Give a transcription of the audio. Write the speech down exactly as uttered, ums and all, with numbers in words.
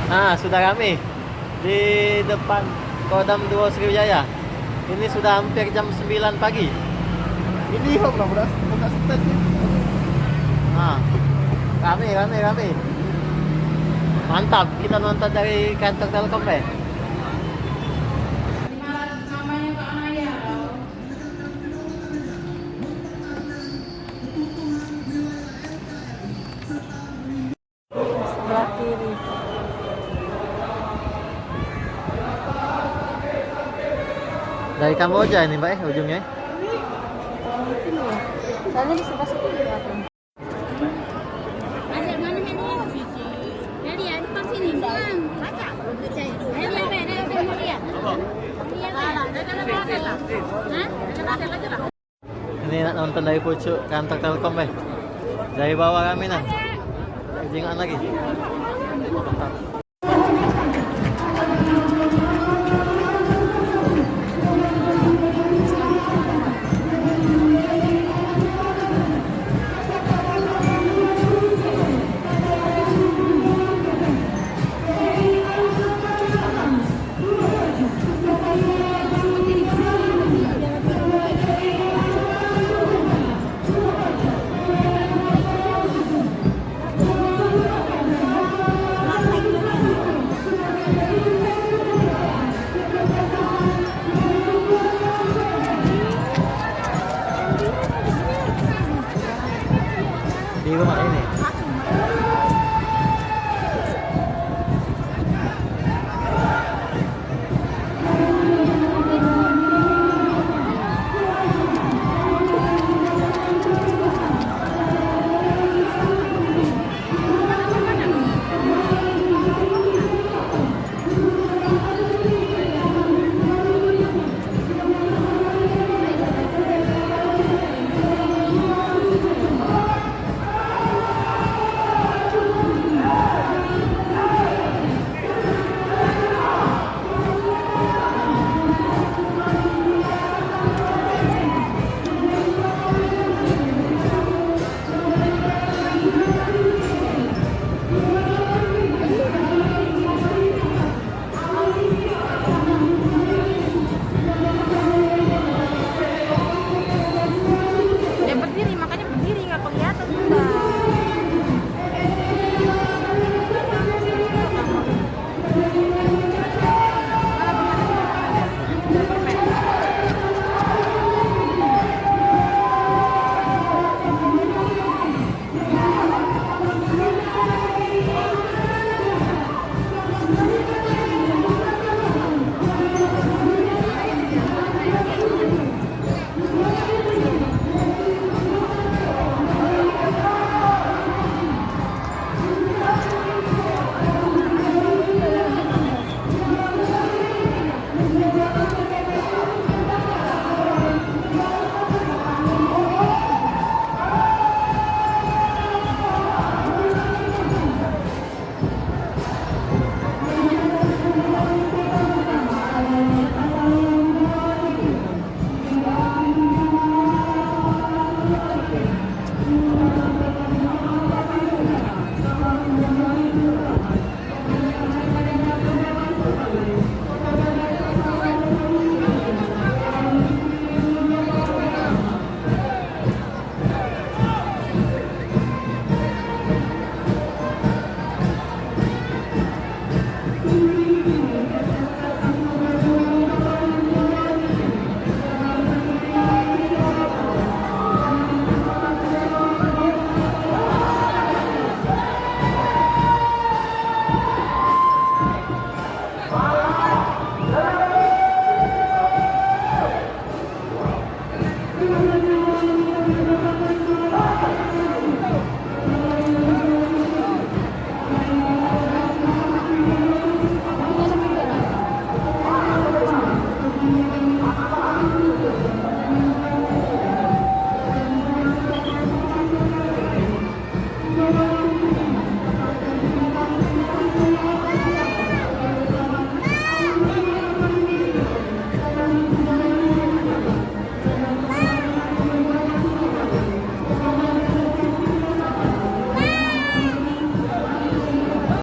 Nah, sudah rame di depan Kodam Duo Sriwijaya. Ini sudah hampir jam sembilan pagi. Ini kok belum buka, buka stand ni. Nah, rame, rame, rame. Mantap, kita nonton dari kantor Telkom deh. Sebelah kiri. Dari Kamboja ini, Mbak, eh, ujungnya? Mungkin ya. Soalnya di sebelah situ juga ada. Ada mana ini? Dari ya, depan sini, Bang. Baca. Dari apa? Dari apa? Dari apa? Hah? Ini nak nonton dari pucuk kantor Telkom, eh. Dari bawah rame nah. Jingan lagi.